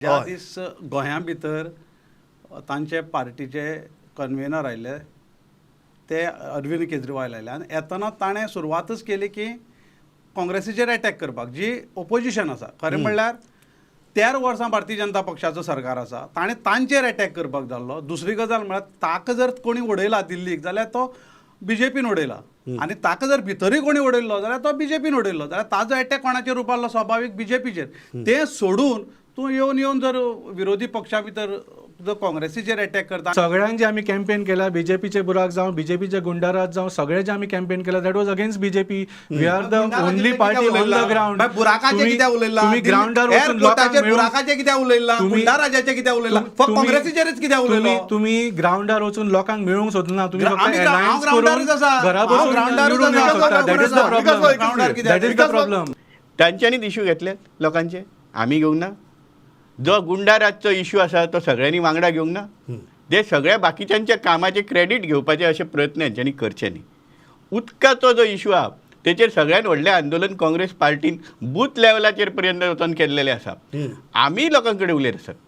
ज्या दीस गोंया भितर तांचे पार्टीचे कन्वेनर आयले ते अरविंद केजरीवाल आयले आनी येतना ताणें सुरवातच केली की काँग्रेसीचेर एटॅक करपाक, जी ओपोजिशन आसा. खरें म्हणल्यार 13 वर्सां भारतीय जनता पक्षाचो सरकार आसा, ताणें तांचेर एटॅक करपाक जाल्लो. दुसरी गजाल म्हळ्यार ताका जर कोणी उडयला दिल्लीक जाल्यार तो बीजेपीन उडयला आनी ताका जर भितरूय कोणी उडयल्लो जाल्यार तो बीजेपीन उडयल्लो. जाल्यार ताजो एटॅक कोणाचेर उबारलो? स्वाभावीक बीजेपीचेर. तें सोडून तूं येवन येवन जर विरोधी पक्षा भितर जर काँग्रेसीचेर एटॅक करता. सगळ्यांक जे आमी कॅम्पेन केला, बीजेपीचे बुराक जावं, बीजेपीचे गुंडाराज जावं, सगळे जे आमी कॅम्पेन केला, that was against BJP. We are the only party on the ground. बुराकाचे कित्याक उलयला? तुम्ही ग्राउंडार वचून लोकांक एअरपोर्टाचेर बुराकाचे कित्याक उलयला? गुंडाराजाचे कित्याक उलयला? फक्त काँग्रेसीचेरच कित्याक उलयलो? तुम्ही ग्राउंडार वचून लोकांक मेळूंक सोदना. तुम्ही फक्त आमी हांव अलायन्स ग्राउंडारच करून आसा. घरा हांव बसून ग्राउंडारच निवडून आसा. येवंक सोदता. That is the problem. ग्राउंडार कित्याक? That is the problem. तांच्यांनीच इशू घेतल्यात लोकांचे, आमी घेवंक ना. जो गुंडाराजचो इशू आसा तो सगळ्यांनी वांगडा घेवंक ना. जे सगळ्या बाकीच्यांच्या कामाचे क्रेडीट घेवपाचे अशे प्रयत्न हेंच्यांनी करचे न्ही. उदकाचो जो इशू आहा तेचेर सगळ्यात व्हडलें आंदोलन काँग्रेस पार्टीन बूथ लेवलाचेर पर्यंत वचोन केल्लेलें आसा. आमी लोकां कडेन उलयत आसात.